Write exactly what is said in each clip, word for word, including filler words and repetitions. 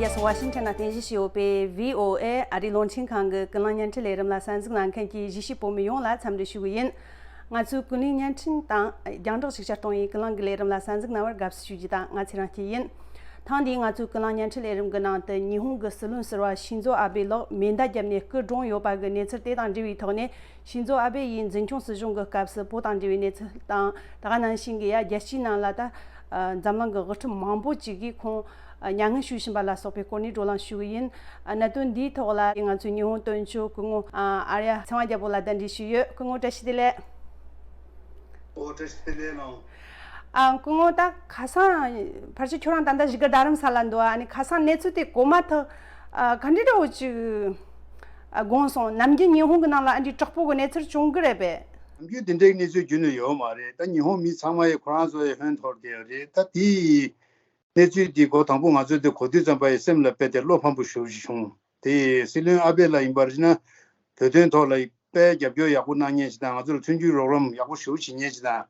རྒྱལ་ས་ཝ་ཤིང་ཊོན་ནང་རྟེན་གཞི་བྱས་ཡོད་པའི་བྷི་ཨོ་ཨེ་ཨ་རིའི་རླུང་འཕྲིན་ཁང་གི་ཀུན་གླེང་བརྙན་འཕྲིན་ལས་རིམ་ལ་གསན་གཟིགས་གནང་མཁན་གྱི་གཞིས་བྱེས་བོད་མི་ཡོངས་ལ་འཚམས་འདྲི་ཞུ་གི་ཡིན། ང་ཚོའི་ཀུན་གླེང་བརྙན་འཕྲིན་དང་རྒྱང་བསྒྲགས་ཤུགས་ཆེར་གཏོང་བའི་ཀུན་གླེང་གི་ལས་རིམ་ལ་གསན་གཟིགས་གནང་བར་དགའ་བསུ་ཞུ་རྒྱུ་དང་། ང་ཚེ་རིང་སྐྱིད་ཡིན། ཐེངས་འདིའི་ང་ཚོའི་ཀུན་གླེང་བརྙན་འཕྲིན་ལས་རིམ་གྱི་ནང་དུ་ཉི་ཧོང་གི་སྲིད་བློན་ཟུར་པ་ཤིན་ཛོ་ཨ་བྷེ་ལགས་མེ་མདའ་བརྒྱབ་ནས་སྐུ་གྲོངས་ཡོད་པ་གི་གནས་ཚུལ་དེ་དང་འབྲེལ་བའི་ཐོག་ནས། ཤིན་ཛོ་ཨ་བྷེ་ཡིས་འཛིན་སྐྱོང་སྲིད་གཞུང་གི་སྐབས་སུ་བོད་དང་འབྲེལ་བའི་གནས་ཚུལ་དང་། ད་ག་ནང་བཞིན་གྱི་ཡ་རྒྱལ་སྤྱིའི་ནང་ལ་ད་འཛམ་གླིང་གི་དབུ་ཁྲིད་མང་པོ་ཅིག་གིས་ཁོང་མྱ་ངན་ཞུ་བཞིན་པ་ལ་སོགས་པའི་སྐོར་ནས་བགྲོ་གླེང་ཞུ་གི་ཡིན། གནད་དོན་འདིའི་ཐོག་ལ་ང་ཚོའི་ཉི་ཧོང་དོན་གཅོད་སྐུ་ངོ་ཨརྱ་ཚེ་དབང་རྒྱལ་པོ་ལ་གདན་འདྲེན་ཞུས་ཡོད། སྐུ་ངོ་བཀྲ་ཤིས་བདེ་ལེགས། ཨོ་བཀྲ་ཤིས་བདེ་ལེགས་ལགས། ཨ། སྐུ་ངོ་ད་ཁ་སང་ཕལ་ཆེར་ཁྱོད་རང་ད་ལྟ་བཞུགས་སྒར་རྡ་རམ་ས་ལ་འདུག་ཨ་ནི་ཁ་སང་གནས་ཚུལ་དེ་གོ་མ་ཐག་ཨ། ག་འདྲ་འདྲ་བོ་ཅིག་ཨ། དགོངས་སོང་། ནམ་རྒྱུན་ཉི་ཧོང་གི་ནང་ལ་ཨ་འདྲའི་དྲག་པོ་གི་གནས་ཚུལ་བྱུང་གི་རེད་པས། ནམ་རྒྱུན་དེ་འདྲའི་གནས་ཚུལ་རྒྱུན་ནས་ཡོད་མ་རེད། ད་ཉི་ཧོང་མི་ཚང་མ་ཡི་ཁོ་རང་ཚོ་ཡི་ཧོན་འཐོར་བསྡད་ཡོད་རེད། ད་དེ་ཡི་གནས་ཚུལ་དེ་གོ་དང་པོ་ང་ཚོ་དེ་གོ་དུས་ཙམ་པ་ཡི་སེམས་ལ་དཔེ་དེ་བློ་ཕམ་པོ་ཞེ་པོ་ཅིག་བྱུང་། དེ་ཡི་སྲིད་བློན་ཨ་བྷེ་ལགས་ཡིན་པར་བྱས་ན་བོད་དོན་ཐོག་ལ་དཔེ་རྒྱབ་སྐྱོར་ཡག་པོ་གནང་མཁན་ཞིག་དང་། ང་ཚོར་མཐུན་འགྱུར་རོགས་རམ་ཡག་པོ་ཞེ་པོ་བྱེད་མཁན་ཞིག་དང་།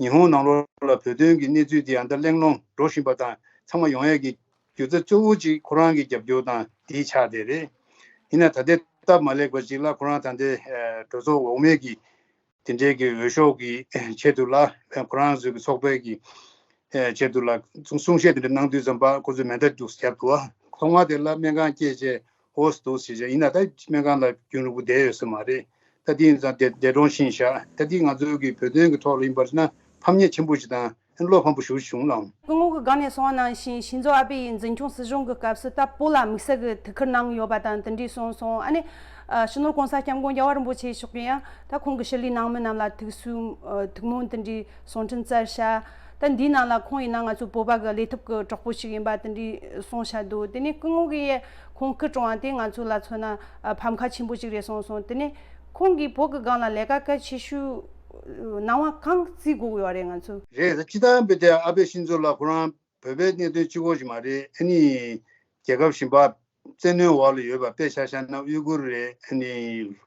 ཉི་ཧོང་ནང་ལོགས་ལ་བོད་དོན་གྱི་གནས་ཚུལ་དེ་ཡང་ད་གླེང་སློང་འགྲོ་བཞིན་པ་དང་། ཚང་མ་ཡོང་ཡས་ཀྱི་རྒྱུ་རྩ་གཙོ་བོ་གཅིག་ཁོ་རང་གི་རྒྱབ་སྐྱོར་དང་དེའི་ཆ་དེ་རེད། ཡིན་ན་ད་ལྟའི་སྟབས་མ་ལེགས་པ་ཅིག་ལ་ཁོ་རང་ད་ལྟའི་གྲོས་ཚོགས་འོག་མའི་གི་དེ་འབྲེལ་གྱི་འོས་ཤོག་གི་ཆེད་དུ་ལ་ཁོ་རང་ཚོའི་གི་ཚོགས་པའི་གི་ཆེད་དུ་ལ་གསུང་བཤད་དེ་འདྲ་གནང་དུས་ཙམ་པ་ཁོ་ཚོས་མེ་མདའ་འདུག་བརྒྱབ་འདུག་ཐོག་མ་དེ་ལ་སྨན་ཁང་སྐྱེལ་བྱས་འོ་སི་འདུག་ཟེར་བྱས། ཡིན་ན་ད་སྨན་ཁང་ལ་རྒྱུན་རིང་པོ་བསྡད་ཡོད་ས་མ་རེད། ད་དེ་ཡིན་ཙང་འདས་འདས་གྲོངས་ཕྱིན་བཞག་ད་དེ་ང་ཚོའི་གི་བོད་དོན་གི་ཐོག་ལ་ཡིན་པར་བྱས་ན་ཕམ་ཉེས་ཆེན་པོ་ཞིག་དང་བློ་ཕམ་པོ་ཞེ་པོ་ཞིག་བྱུང་ལགས། སྐུ་ངོ་གིས་སྒང་ནས་གསུངས་པ་ནང་བཞིན་ཤིན་ཛོ་ཨ་བྷེ་ཡིས་འཛིན་སྐྱོང་སྲིད་གཞུང་གི་སྐབས་སུ་ད་བོད་ལ་དམིགས་བསལ་གྱི་ཐུགས་ཁུར་གནང་ཡོད་པ་དང་དེ་འདྲས་གསུངས་སོང་། ཨ་ནི་ཨ། སྤྱི་ནོར་༸གོང་ས་༸སྐྱབས་མགོན་རྒྱལ་བ་རིན་པོ་ཆེ་མཆོག་གིས་ཡང་ད་ཁོང་གི་ཞི་ལུའི་ནང་མི་རྣམས་ལ་ཐུགས་སུ་ཨ། ཐུགས་སྨོན་དེ་འདྲས་གསུང་འཕྲིན་བསྩལ་ཤག་ད་འདིའི་ནང་ལ་ཁོང་ཡིན་ན་ང་ཚོ་བོད་པ་གི་ལས་ཐོག་གི་གྲོགས་པོ་ཞིག་ཡིན་པ་དེ་འདྲས་གསུངས་ཤག་འདུག་དེ་ནས་སྐུ་ངོ་གིས་ཡ་ཁོང་སྐུ་གྲོངས་པ་དེ་ང་ཚོ་ལ་མཚོན་ན་ཨ། ཕམ་ཁ་ཆེན་པོ་ཞིག་རེད་གསུངས་སོང་། དེ་ནས་ཁོང་གིས་བོད་ཀྱི་སྒང་ལ་ལས་ཀ་གལ་ཆེ་ཤོས་གནང་བ་གང་བརྩི་དགོས་ཀྱི་ཡོད་རེད། ང་ཚོ་རེད། སྤྱིར་བཏང་བོད་དེ་ཨ་བྷེ་ཤིན་ཛོ་ལགས་ཁོ་རང་བོད་པའི་གནད་དོན་གཅིག་པོ་ཞིག་མ་རེད། ཨ་ནི་རྒྱལ་ཁབ་གཞན་པ་བཙན་གནོན་འོག་ལ་ཡོད་པ་དཔེ་ཆ་བཞག་ན་ཨུ་གུར་རེད། ཨ་ནི་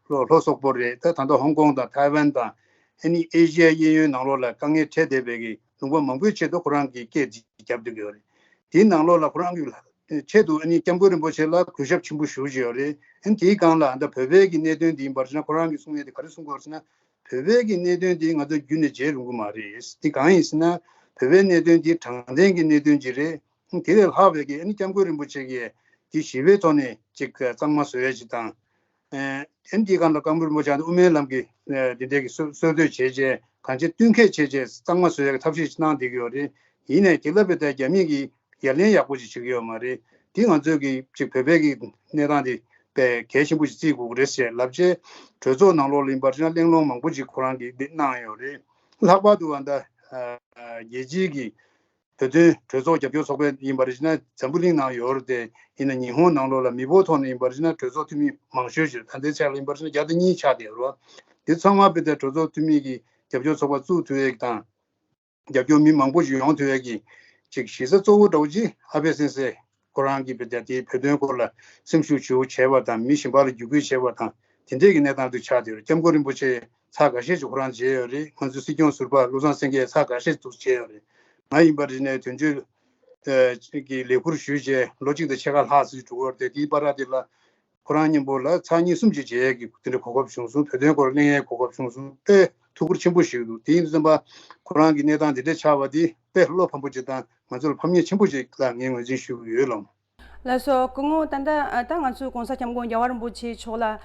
ལྷོ་ལྷོ་སོག་པོ་རེད། ད་ད་ལྟ་ཧོང་ཀོང་དང་ཐའེ་ཝན་དང་ཨ་ནི་ཨེ་ཤི་ཡ་གཡས་གཡོན་ནང་ལོགས་ལ་དཀའ་ངལ་འཕྲད་བསྡད་པའི་གི་ལུང་པ་མང་པོའི་ཆེད་དུ་ཁོ་རང་གིས་སྐད་ཅིག་བརྒྱབ་བསྡད་ཀྱི་ཡོད་རེད། དེའི་ནང་ལོགས་ལ་ཁོ་རང་གི་ཆེད་དུ་ཨ་ནི་སྐྱབས་མགོན་རིན་པོ་ཆེ་ལ་གུས་ཞབས་ཆེན་པོ་ཞེ་པོ་ཅིག་ཡོད་རེད། ཨ་ནི་དེའི་སྒང་ལ་ད་བོད་པའི་གི་གནད་དོན་འདི་ཡིན་པར་བྱས་ན་ཁོ་རང་གིས་གསུང་ཡས་དེ་ག་རེ་གསུང་གི་ཡོད་རེད་ཟེར་ན། བོད་པའི་གི་གནད་དོན་འདི་ང་ཚོ་རྒྱུན་ནས་བརྗེད་རུང་གི་མ་རེད། འདི་གང་ཡིན་ཟེར་ན། བོད་པའི་གནད་དོན་འདི་དྲང་བདེན་གྱི་གནད་དོན་ཅིག་རེད། དེ་ལས་ལྷག་པའི་གི་ཨ་ནི་སྐྱབས་མགོན་རིན་པོ་ཆེ་གིས་འདི་ཞི་བའི་ཐོག་ནས་ཅིག་གཙང་མ་བཟོ་ཡ་ཅིག་དང་། ཨ་ནི་འདི་སྒང་ལ་སྐྱབས་མགོན་རིན་པོ་ཆེ་ཨ་ནི་དབུ་མའི་ལམ་གྱི་འདི་འདྲའི་གི་གསོལ་གསོལ་སྟོན་བྱས་རྗེས་གང་ཅི་བསྟུན་མཁས་བྱས་རྗེས་གཙང་མ་བཟོ་ཡ་གི་ཐབས་ཤེས་ཅིག་གནང་བསྡད་ཀྱི་ཡོད་རེད། ཡིན་ནའི་དེ་ལ་བལྟས་ཏེ་རྒྱ་མི་གིས་ཡ་ལན་ཡག་པོ་ཅིག་བྱེད་ཀྱི་ཡོད་མ་རེད། དེ་ང་ཚོས་ཀྱི་ཅིག་བོད་པའི་གི་གནས་སྟངས་དེ་དཔེ་གལ་ཆེན་པོ་ཞིག་བརྩི་དགོས་ཀྱི་རེད་ཟེར་ལབ་རྗེས་གྲོས་ཚོགས་ནང་ལོགས་ལ་ཡིན་པར་བྱས་ན་གླེང་སློང་མང་པོ་ཅིག་ཁོ་རང་གིས་འདི་གནང་ཡོད་རེད། ལྷག་པར་དུ་ཨ་ད་རྒྱལ་སྤྱིའི་གི་བོད་དོན་གྲོས་ཚོགས་རྒྱབ་སྐྱོར་ཚོགས་པ་ཡིན་པར་བྱས་ན་འཛམ་བུ་གླིང་ནང་ཡོད་རེད་དེ། ཡིན་ན་ཉི་ཧོང་ནང་ལོགས་ལ་མི་འབོར་ཐོག་ནས་ཡིན་པར་བྱས་ན་གྲོས་ཚོགས་འཐུས་མི་མང་ཤོས་ཤིག་རེད། ད་ལྟའི་ཆ་ལ་ཡིན་པར་བྱས་ན་བརྒྱ་དང་གཉིས་ཆགས་བསྡད་ཡོད་རེད། འདི་ཚང་མ་དཔེ་དེ་གྲོས་ཚོགས་འཐུས་མི་གི་རྒྱབ་སྐྱོར་ཚོགས་པ་བཙུགས་ཐུབ་ཡས་དང་། རྒྱབ་སྐྱོར་མི་མང་པོ་ཞིག་ཡོང་ཐུབ་ཡས་ཀྱི་ཅིག་གཞི་རྩ་གཙོ་བོ་འདྲ་བོ་ཅིག་ཨ་བྷེ་སེན་སེ་ཁོ་རང་གིས་དཔེ་དེ་བོད་དོན་སྐོར་ལ་སེམས་ཤུགས་ཆེ་བོ་བྱས་པ་དང་། མི་གཞན་པ་ལ་བརྒྱུད་སྐུལ་བྱས་པ་དང་། དེ་འདྲས་ཀྱི་གནས་སྟངས་དུ་ཆགས་བསྡད་ཡོད་རེད། སྐྱབས་མགོན་རིན་པོ་ཆེ་ཚར་འགའ་ཤས་ཅིག་ཁོ་རང་མཇལ་ཡོད་རེད། ང་ཚོའི་སྲིད་སྐྱོང་ཟུར་པ་བློ་བཟང་སེང་གེ་ཚར་འགའ་ཤས་འདུག་མཇལ་ཡོད་རེད། ང་ཡིན་པ་རེད་ནས་དོན་གཅོད་ཨ་གི་ལས་ཁུར་ཞུས་རྗེས་ལོ་གཅིག་དང་ཕྱེད་ཀ་ལྷག་ཙམ་འགྲོ་གི་ཡོད་རེད་དེ། དེའི་བར་དེ་ལ་ཁོ་རང་མཉམ་པོ་ལ་ཚར་གཉིས་གསུམ་ཅིག་མཇལ་ཡས་ཀྱི་དེ་འདྲ་གོ་སྐབས་བྱུང་སོང་། བོད་དོན་སྐོར་གླེང་ཡས་གོ་སྐབས་བྱུང་སོང་། དཔེ་ཐུགས་ཁུར་ཆེན་པོ་ཞིག་འདུག་དེ་ཡིན་དུས་ཙམ་པ་ཁོ་རང་གི་གནས་སྟངས་འདི་འདྲ་ཆགས་པ་དེ་དཔེ་བློ་ཕམ་པོ་ཅིག་དང་ང་ཚོ་ལ་ཕམ་ཉེས་ཆེན་པོ་ཅིག་ལ་ངས་ངོས་འཛིན་ཞུ་གི་ཡོད་ལགས། ལགས་སོ། སྐུ་ངོ་ད་ལྟ་ད་ང་ཚོའི་༸གོང་ས་༸སྐྱབས་མགོན་རྒྱལ་བ་རིན་པོ་ཆེ་མཆོག་ལ་ཨ་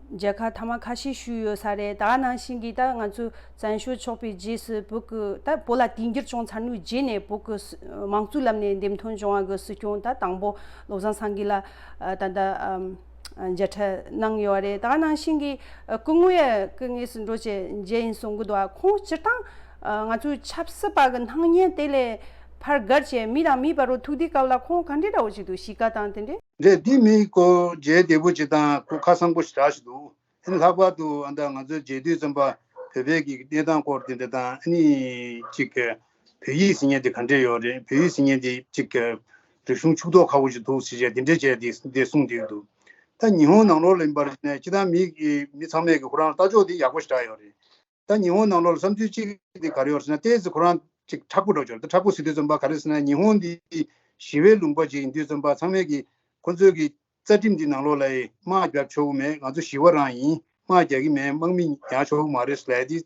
མཇལ་ཁ་ཐེངས་མ་ཁ་ཤས་ཞུས་ཡོད་ས་རེད། ད་ག་ནང་བཞིན་གྱི་ད་ང་ཚོའི་བཙན་བྱོལ་ཕྱོགས་པའི་རྗེས་སུ་བོད་ཀྱི་ད་བོད་ལ་དུས་འགྱུར་བྱུང་ཚར་བའི་རྗེས་ནས་བོད་ཀྱི་སྲི་དམངས་གཙོའི་ལམ་ནས་འདེམས་ཐོན་བྱུང་བ་གི་སྲིད་སྐྱོང་ད་དང་པོ་བློ་བཟང་སེང་གེ་ལ་ཨ་ད་ལྟ་ཨམ་མཇལ་འཕྲད་གནང་ཡོད་རེད། ད་ག་ནང་བཞིན་གྱི་ཨ་སྐུ་ངོ་ཡ་སྐུ་དངོས་སུ་འགྲོ་བྱས་མཇལ་ཡིན་གསུང་གི་འདུག་ཁོང་སྤྱིར་བཏང་ཨ་ང་ཚོའི་ཆབ་སྲིད་པ་གི་སྣང་བརྙན་དེ་ལས་ཕར་བརྒལ་བྱས་མི་དང་མིའི་བར་དུ་ཐུག་དུས་སྐབས་ལ་ཁོང་ག་འདྲ་འདྲ་བོ་ཞིག་འདུག་གཤིས་ཀ་དང་དེ་འདྲས། རེད། འདི་མི་ཁོ་མཇལ་བདེ་པོ་ཅིག་དང་ཁོ་ཁ་སང་པོ་ཞེ་དྲག་ཞིག་འདུག་ཨ་ནི་ལྷག་པར་དུ་ཨ་ད་ང་ཚོས་མཇལ་དུས་ཙམ་པ་བོད་པའི་གི་གནས་སྟངས་སྐོར་དེ་འདྲ་དང་། ཨ་ནི་ཅིག་བོད་ཡིག་ཟེར་མཁན་དེ་ག་འདྲས་ཡོད་རེད། བོད་ཡིག་ཟེར་མཁན་དེ་ཅིག་རིག་གཞུང་ཕྱུག་ཐོག་ཁ་པོ་ཞིག་འདུག་ཟེར་བྱས་དེ་འདྲས་བྱས་དེ་དེ་གསུངས་བསྡད་འདུག་ད་ཉི་ཧོང་ནང་ལོགས་ལ་ཡིན་པར་ནས་སྤྱིར་བཏང་མི་གི་མི་ཚང་མས་གི་ཁོ་རང་ལ་ལྟ་ཕྱོགས་དེ་ཡག་པོ་ཞེ་དྲག་ཡོད་རེད། ད་ཉི་ཧོང་ནང་ལོགས་ལ་བསམ་ཚུལ་གཅིག་དེ་ག་རེ་ཡོད་ཟེར་ན། ཏོག་ཙམ་ཁོ་རང་ཅིག་མཁྲེགས་པོ་འདྲ་བོ་ཅིག་ཡོད་རེད། ད་མཁྲེགས་པོ་ཟེར་དུས་ཙམ་པ་ག་རེ་ཟེར་ན། ཉི་ཧོང་འདི་ ཞི་བའི་ལུང་པ་ཅིག་ཡིན་དུས་ཙམ་པ་ཚང་མས་ཀྱི་ཁོ་ཚོའི་གི་རྩ་ཁྲིམས་འདི་ནང་ལོགས་ལ་ཡི་དམག་རྒྱབ་ཆོག་གི་མེད། ང་ཚོ་ཞི་བ་རང་ཡིན། དམག་རྒྱག་གི་མེད། དམག་མི་ཉར་ཆོག་གི་མ་རེད་ལབ་ཡ་དེ་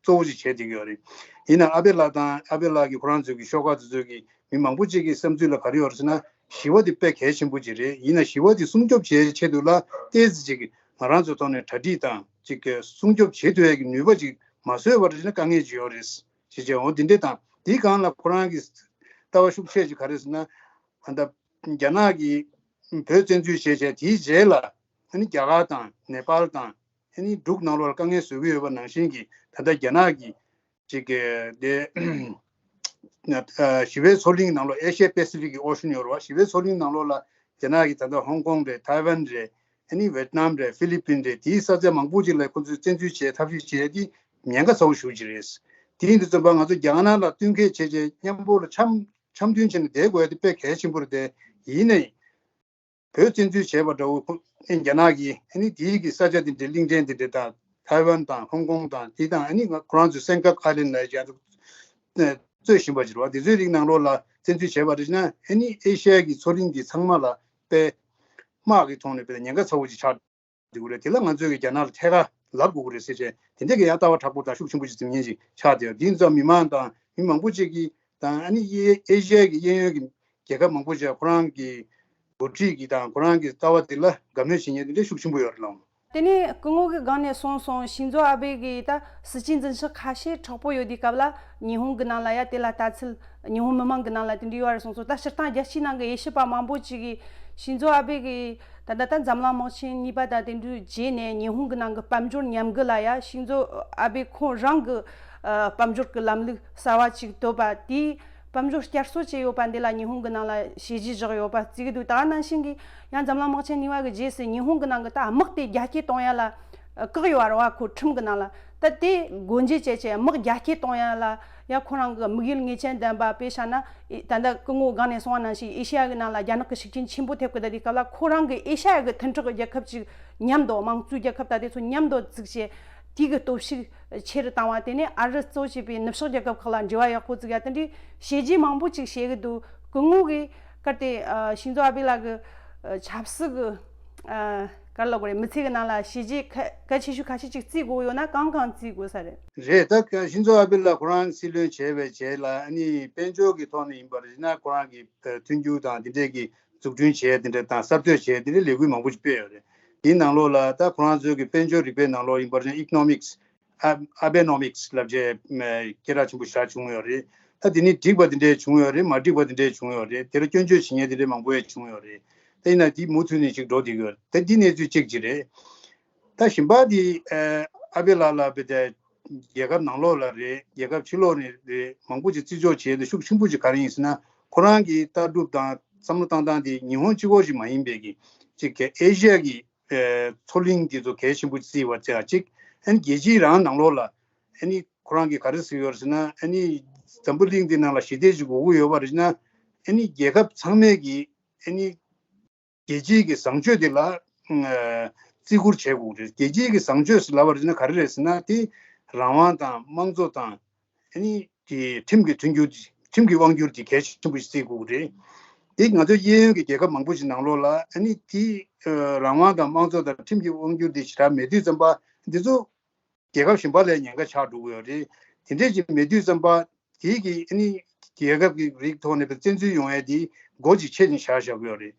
གཙོ་བོ་ཅིག་བྱས་བསྡད་ཀྱི་ཡོད་རེད། ཡིན་ནའང་ཨ་བེ་ལགས་དང་ཨ་བེ་ལགས་ཀྱི་ཁོ་རང་ཚོའི་གི་ཤོག་ཁག་དེ་ཚོའི་གི་མི་མང་པོ་ཅིག་གི་བསམ་ཚུལ་ལ་ག་རེ་ཡོད་རེད་ཟེར་ན། ཞི་བ་དེ་དཔེ་གལ་ཆེན་པོ་ཅིག་རེད། ཡིན་ན་ཞི་བ་དེ་སྲུང་སྐྱོབ་བྱེད་ཆེད་དུ་ལ་ཏོག་ཙམ་ཅིག་གི་ང་རང་ཚོའི་ཐོག་ནས་གྲ་སྒྲིག་དང་ཅིག་གི་སྲུང་སྐྱོབ་བྱེད་ཐུབ་ཡ་གི་ནུས་པ་ཅིག་མ་བཟོས་པ་རེད་ན་དཀའ་ངལ་ཅིག་ཡོད་རེད། ཞེས་བྱས། འོ་འདི་འདྲས་དང་འདིའི་སྒང་ལ་ཁོ་རང་གི་ལྟ་བ་ཤུགས་ཆེ་ཅིག་ག་རེ་ཟེར་ན། ཨ་ད་རྒྱ་ནག་གིས་བོད་བཙན་འཛུལ་བྱས་བྱས་དེའི་རྗེས་ལ་ཨ་ནི་རྒྱ་གར་དང་ནེ་པཱལ་དང་ཨ་ནི་འབྲུག་ནང་ལོགས་ལ་དཀའ་ངལ་བཟོ་གི་ཡོད་པ་ནང་བཞིན་གྱི་ད་ལྟ་རྒྱ་ནག་གིས་ཅིག་གི་དེ་ཞི་བའི་མཚོ་གླིང་ནང་ལོགས། ཨེ་ཤི་ཡ་པེ་སི་ཕིག་གི་ཨོ་ཤན་ཡོད་རེད་བ། ཞི་བའི་མཚོ་གླིང་ནང་ལོགས་ལ་རྒྱ་ནག་གིས་ད་ལྟ་ཧོང་ཀོང་རེད། ཐའེ་ཝན་རེད། ཨ་ནི་ཝེད་ནམ་རེད། ཧྥི་ལི་པིན་རེད། དེའི་ས་ཆ་མང་པོ་ཅིག་ལ་ཁོ་ཚོས་བཙན་འཛུལ་བྱས་ཐབས་ཤེས་བྱས་ཏེ་ཉེན་ཁ་ཚ་བོ་ཞེ་པོ་ཅིག་རེད། དེ་ཡིན་དུས་ཙམ་པ་ང་ཚོ་རྒྱ་ནག་ལ་བསྟུན་མཁས་བྱས་བྱས་མཉམ་པོ་ལ་འཆམ་འཆམ་མཐུན་བྱས་ནས་བསྡད་དགོས་ཡ་དེ་དཔེ་གལ་ཆེན་པོ་རེད་དེ། ཡིན་ནའི་བོད་བཙན་འཛུལ་བྱས་པ་འདྲ་བོ་ཁོ་ཨེ་རྒྱ་ནག་གིས་ཨ་ནི་དེའི་གི་ས་ཆ་དེ་འདྲའི་གླིང་ཕྲན་དེ་འདྲ་དང་ཐའེ་ཝན་དང་ཧོང་ཀོང་དང་དེ་དང་ཨ་ནི་ང་ཁོ་རང་ཚོའི་སེང་ག་ཨའི་ལན་ལབ་ཡ་ཅིག་ཨ་ནི་རྩོད་བཞིན་པ་ཅིག་རེད་བ། དེ་ཚོའི་རིགས་ནང་ལོགས་ལ་བཙན་འཛུལ་བྱས་པ་རེད་ན་ཨ་ནི་ཨེ་ཤ་ཡ་གི་མཚོ་གླིང་དེ་ཚང་མ་ལ་དཔེ་དམག་གི་ཐོག་ནས་དཔེ་ཉེན་ཁ་ཚ་བོ་ཅིག་ཆགས་འདུག་རེད། དེ་ལ་ང་ཚོས་ཀྱི་རྒྱ་ནག་ལ་ཐད་ཀར་ལབ་དགོས་ཀྱི་རེད་ཟེར་བྱས་དེ་འདྲ་གི་ཡང་ལྟ་བ་དྲག་པོ་དང་ཤུགས་ཆེན་པོ་ཅིག་འཛིན་མཁན་ཅིག་ཆགས་བསྡད་ཡོད། དེ་ཡིན་ཙང་མི་མང་དང་མི་མང་པོ་ཅིག་གིས་དང་ཨ་ནི་ཨེ་ཨེ་ཤ་ཡ་གི་གཡས་གཡོན་གྱི་རྒྱལ་ཁབ་མང་པོ་ཅིག་ཁོ་རང་གི་འགོ་ཁྲིད་ཀྱི་དང་ཁོ་རང་གི་ལྟ་བ་དེ་ལ་དགའ་མོས་བྱེད་མཁན་དེ་འདྲ་ཤུགས་ཆེན་པོ་ཡོད་རེད་ལགས། དེ་ནས་སྐུ་ངོ་གི་སྒང་ནས་གསུངས་སོང་། ཤིན་ཛོ་ཨ་བེ་གི་ད་སྲིད་ཇུས་འཛིན་ཕྱོགས་ཁ་ཤས་དྲག་པོ་ཡོད་དུས་སྐབས་ལ་ཉི་ཧོང་གི་ནང་ལ་ཡ་དེ་ལ་ལྟ་ཚུལ་ཉི་ཧོང་མི་མང་གི་ནང་ལ་དེ་འདྲ་ཡོད་རེད་གསུངས་སོང་། ད་སྤྱིར་བཏང་རྒྱལ་སྤྱིའི་ནང་གི་དབྱེ་ཞིབ་པ་མང་པོ་ཅིག་གིས་ཤིན་ཛོ་ཨ་བེ་གི་ད་ལྟ་ད་འཛམ་གླིང་དམག་ཆེན་གཉིས་པ་དང་དེ་འདྲའི་རྗེས་ནས་ཉི་ཧོང་གི་ནང་གི་དཔལ་འབྱོར་ཉམས་རྒུད་ལ་ཡ་ཤིན་ཛོ་ཨ་བེ་ཁོང་རང་གི་ཨ་དཔལ་འབྱོར་གི་ལམ་ལུགས་གསར་བ་ཅིག་བཏོད་པ་དེས་དཔལ་འབྱོར་བསྐྱར་གསོ་བྱས་ཡོད་པ་འདི་ལ་ཉི་ཧོང་གི་ནང་ལ་བྱས་རྗེས་བཞག་ཡོད་པ་བརྩི་གི་འདུག་ད་ག་ནང་བཞིན་གྱི་ཡང་འཛམ་གླིང་དམག་ཆེན་གཉིས་པ་གི་རྗེས་སུ་ཉི་ཧོང་གི་ནང་གི་ད་དམག་དེ་རྒྱ་སྐྱེད་གཏོང་ཡ་ལ་བཀག་ཡོད་རེད་བ། ཁོ་ཁྲིམས་གི་ནང་ལ་ད་དེ་སྒོ་འབྱེད་བྱས་བྱས་དམག་རྒྱ་སྐྱེད་གཏོང་ཡ་ལ་ཡ་ཁོ་རང་གི་དམིགས་ཡུལ་ངེས་ཅན་ལྡན་པ། དཔེ་བཞག་ན་ཨི་ད་ལྟ་སྐུ་ངོ་སྒང་ནས་གསུངས་པ་ནང་བཞིན་ཨེ་ཤ་ཡ་གི་ནང་ལ་རྒྱ་ནག་གི་ཤུགས་རྐྱེན་ཆེན་པོ་ཐེབས་གི་ད་དེ་སྐབས་ལ་ཁོ་རང་གི་ཨེ་ཤ་ཡ་གི་མཐུན་གྲོགས་རྒྱལ་ཁབ་ཅིག་མཉམ་དུ་དམངས་གཙོའི་རྒྱལ་ཁབ་ད་དེ་ཚོ་མཉམ་དུ་བཙུགས་བྱས་དེ་གི་སྟོབས་ཤུགས་ཆེ་རུ་བཏང་བ། དེ་ནས་ཨ་རི་གཙོ་བྱས་པའི་ནུབ་ཕྱོགས་རྒྱལ་ཁབ་ཁག་ལ་འབྲེལ་བ་ཡག་པོ་བཙུགས་ཡ་དེ་འདྲའི་བྱས་རྗེས་མང་པོ་ཅིག་བྱེད་གི་འདུག་སྐུ་ངོ་གིས་གལ་ཏེ་ཨ་ཤིན་ཛོ་ཨ་བེ་ལགས་ཀྱི་ཨ་ཆབ་སྲིད་ཀྱི་ཨ་ག་རེ་ལབ་དགོས་རེད། མི་ཚེ་གི་ནང་ལ་བྱས་རྗེས་གལ་གལ་ཆེ་ཤོས་ཁ་ཤས་ཅིག་བརྩི་དགོས་ཡོད་ན་གང་གང་བརྩི་དགོས་ས་རེད། རེད། ད་ཤིན་ཛོ་ཨ་བེ་ལགས་ཁོ་རང་སྲིད་བློན་བྱས་པའི་རྗེས་ལ་ཨ་ནི་དཔལ་འབྱོར་གྱི་ཐོག་ནས་ཡིན་པ་རེད་ན་ཁོ་རང་གི་མཐུན་འགྱུར་དང་དེ་འདྲས་ཀྱི་འཛུགས་སྐྲུན་བྱས་དེ་འདྲས་དང་གསར་གཏོད་བྱས་དེ་འདྲས་ལས་འགུལ་མང་པོ་ཞིག་སྤེལ་ཡོད་རེད། དེའི་ནང་ལོགས་ལ་ད་ཁོ་རང་ཚོའི་གི་དཔལ་འབྱོར་རིག་པའི་ནང་ལོགས་ཡིན་པར་བཞིན་ཨི་ཀོ་ནོ་མིག་སི། ཨ་ཨ་བེ་ནོ་མིག་སི་ལབ་བྱས་སྐད་གྲགས་ཆེན་པོ་ཞིག་བྱུང་ཡོད་རེད། ད་དེ་ནི་འགྲིག་པ་དེ་འདྲས་བྱུང་ཡོད་རེད། མ་འགྲིག་པ་དེ་འདྲས་བྱུང་ཡོད་རེད། དེ་ལ་སྐྱོན་བརྗོད་བྱེད་མཁན་དེ་འདྲས་མང་པོ་ཡང་བྱུང་ཡོད་རེད། ད་ཡིན་ན་དེ་མུ་མཐུད་ནས་ཅིག་འགྲོ་བསྡད་ཀྱི་ཡོད་རེད། ད་འདི་གནས་ཚུལ་གཅིག་ཅིག་རེད། ད་གཞན་པ་དེ་ཨ་ཨ་བེ་ལགས་ལ་བས་ཏེ་རྒྱལ་ཁབ་ནང་ལོགས་ལ་རེད། རྒྱལ་ཁབ་ཕྱི་ལོགས་ནས་རེད། མང་པོ་ཅིག་བརྩི་འཇོག་བྱས་ཏེ་ཤུགས་ཆེན་པོ་ཅིག་ག་རེ་ཡིན་ཟེར་ན་ཁོ་རང་གི་ལྟ་གྲུབ་དང་བསམ་བློ་བཏང་སྟངས་དེ་ཉི་ཧོང་གཅིག་པོ་ཞིག་མ་ཡིན་པའི་གི་ཅིག་གི་ཨེ་ཤ་ཡ་གི་ཨེ་མཚོ་གླིང་འདི་ཚོ་གལ་ཆེན་པོ་བརྩིས་པ་བྱས་ཅིག་ཨ་ནི་རྒྱལ་སྤྱིའི་རང་ནང་ལོགས་ལ་ཨ་ནི་ཁོ་རང་གིས་ག་རེ་ཟེར་ཡོད་རེད་ཟེར་ན། ཨ་ནི་འཛམ་བུ་གླིང་འདི་ནང་ལ་ཞི་བདེ་ཅིག་དགོས་ཀྱི་ཡོད་པ་རེད་ཟེར་ན། ཨ་ནི་རྒྱལ་ཁབ་ཚང་མས་ཀྱིས་ཨ་ནི་རྒྱལ་སྤྱིའི་གི་བཟང་སྤྱོད་འདི་ལ་ཨ་བརྩི་བཀུར་བྱེད་དགོས་རེད། རྒྱལ་སྤྱིའི་གི་བཟང་སྤྱོད་ཟེར་ལབ་པ་རེད་ཟེར་ན་ག་རེ་རེད་ཟེར་ན། དེ་རང་དབང་དང་དམངས་གཙོ་དང་ཨ་ནི་དེ་ཁྲིམས་ཀྱི་མཐུན་འགྱུར། ཁྲིམས་ཀྱི་དབང་སྒྱུར་དེ་གལ་ཆེན་པོ་ཞིག་བརྩི་དགོས་ཀྱི་རེད། དེ་ང་ཚོ་གཡས་གཡོན་གྱི་རྒྱལ་ཁབ་མང་པོ་ཞིག་ནང་ལོགས་ལ་ཨ་ནི་དེ་ཨ་རང་དབང་དང་དམངས་གཙོ་དང་ཁྲིམས་ཀྱི་དབང་སྒྱུར་དེ་ཞེ་དྲག་མེད་དུས་ཙམ་པ་འདི་ཚོ་རྒྱལ་ཁབ་གཞན་པ་ལ་ཉེན་ཁ་ཆགས་འགྲོ་གི་ཡོད་རེད། དེ་འདྲས་ཅིག་མེད་དུས་ཙམ་པ་དེ་གི་ཨ་ནི་རྒྱལ་ཁབ་ཀྱི་རིགས་ཐོག་ནས་བཙན་འཛུལ་ཡོང་ཡས་དེ་སྒོ་ཅིག་ཕྱེ་ནས་བཞག་བཞག་གི་ཡོད་རེད།